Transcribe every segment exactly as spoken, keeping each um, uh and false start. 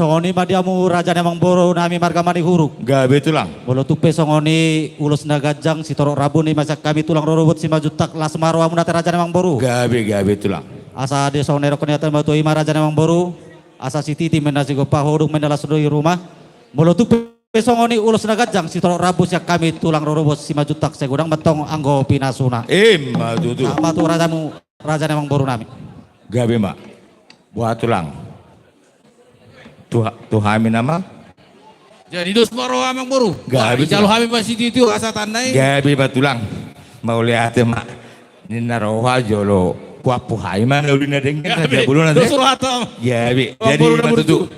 Songon i ma di hamu raja ni amangboru nami marga Manihuruk. Gabe tulang. Molo tung pe songon i ulos na ganjang sitorop rambu nima sian hami tulang rorobot Simanjuntak, las ma rohamuna ate raja ni amangboru. Gabe, gabe tulang. Asa di songon na nidok ni hata ni natuatua i ma raja ni amangboru. Asa sititi ma inna sigompa, hodung ma inna las ni ruma. Molo tung pe songon i ulos na ganjang sitorop rambu sian hami tulang rorobot Simanjuntak, sai godang ma antong anggo pinasuna. Ima tutu. Sahat ma tu rajamu, raja ni amangboru nami. Gabe ma. Boha tulang. Tu ha-, tu hami nama. Jadi dos ma roha amangboru. Gabe tulang. Jalo hami ma sititi asa tanda i. Gabe ma tulang. Mauliate ma. Ninna roha jolo. Puappu hami ma na uli na denggan. Gabe. Dos rohanta. Gabe. Jadi ma tutu.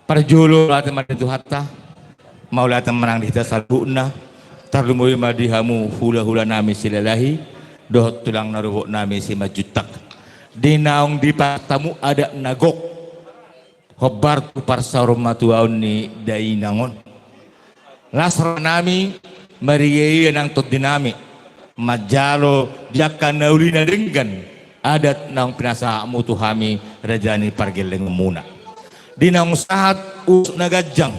Parjolo mauliate ma di Tuhanta, mauliate ma nang di hita saluhutna, tarlumobi ma di hamu hulahula nami Silalahi, dohot tulang na rorobot nami Simanjuntak. Di naung dipasahat hamu adat na gok, hombar tu parsaurmatuaon ni dainang on. Las roha nami, marria-ria nang tondi nami, manjalo di angka na uli na denggan, adat naung pinasahatmu tu hami raja ni pargellengonmuna. Di naung sahat ulos na ganjang,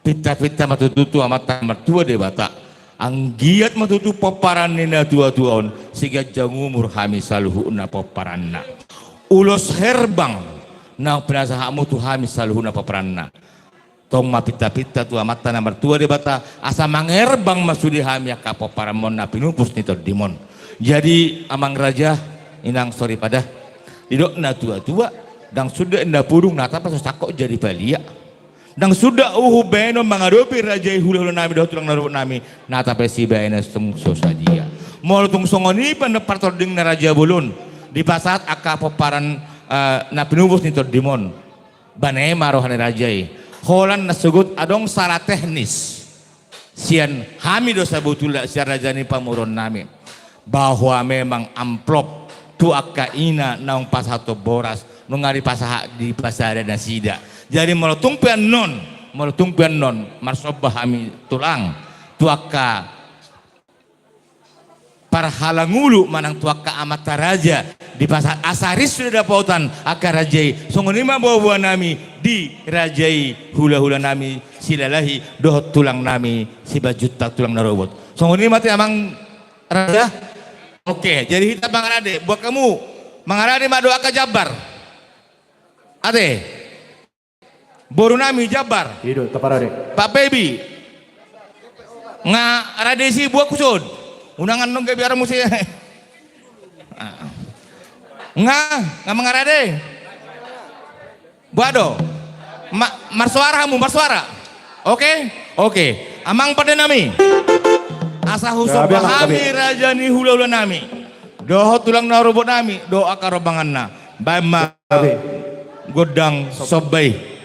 pinta-pinta ma tutu tu Amanta na martua Debata, anggiat ma tutu pomparan ni natuatua on, sai ganjang umur hami saluhutna pomparanna. Ulos herbang, naung pinasahatmu tu hami saluhutna pomparanna. Tong ma pinta-pinta tu Amanta na martua Debata, asa mangerbang ma sude hami angka pomparanmon na pinupus ni tondim on. Jadi, amang raja, inang soripada, didok natuatua, ndang suda inna pudung na tapa so sangkot jadi palia. Ndang suda uhum bahenon mangadopi raja i hulahula nami dohot tulang na rorobot nami, na tapa sibahenon tung so sadia. Molo tung songon i pe na partording na raja bolon, dipasahat angka pomparan, eh, na pinupus ni tondim on. Bane ma roha ni raja i. Holan na sogot adong sala teknis. Sian hami do sabotulna sian raja ni pamoruon nami. Bahwa memang amplop tu angka ina naung pasahathon boras, nunga dipasahat di pasada nasida. Jadi molo tung pe annon, molo tung pe annon, marsomba hami tulang, tu angka parhalangulu manang tu angka amanta raja, dipasahat asa ris sude dapotan angka raja i, songon i ma boaboa nami di raja i hulahula nami Silalahi dohot tulang nami Simanjuntak tulang na rorobot. Songon i ma ate amang raja. Oke, jadi hita mangarade, buat hamu mangarade ma do angka jambar. Ate. Boru nami jambar. I do, taparade. Pak Pebi. Nga rade si buat kuson. Unang annon gabe armu si. Nga, nga mangarade. Boha do. Ma-, marsoara hamu, marsoara. Oke? Oke. Amang pande nami. Asa husomba hami raja ni hulahula nami. Dohot tulang na rorobot nami, dohot angka rombonganna. Baen ma gondang somba i.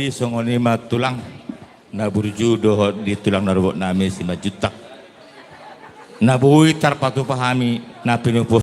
Songon i ma tulang na burju dohot di tulang na robot nami Simanjuntak. Na boi tarpatupa hami na pinupos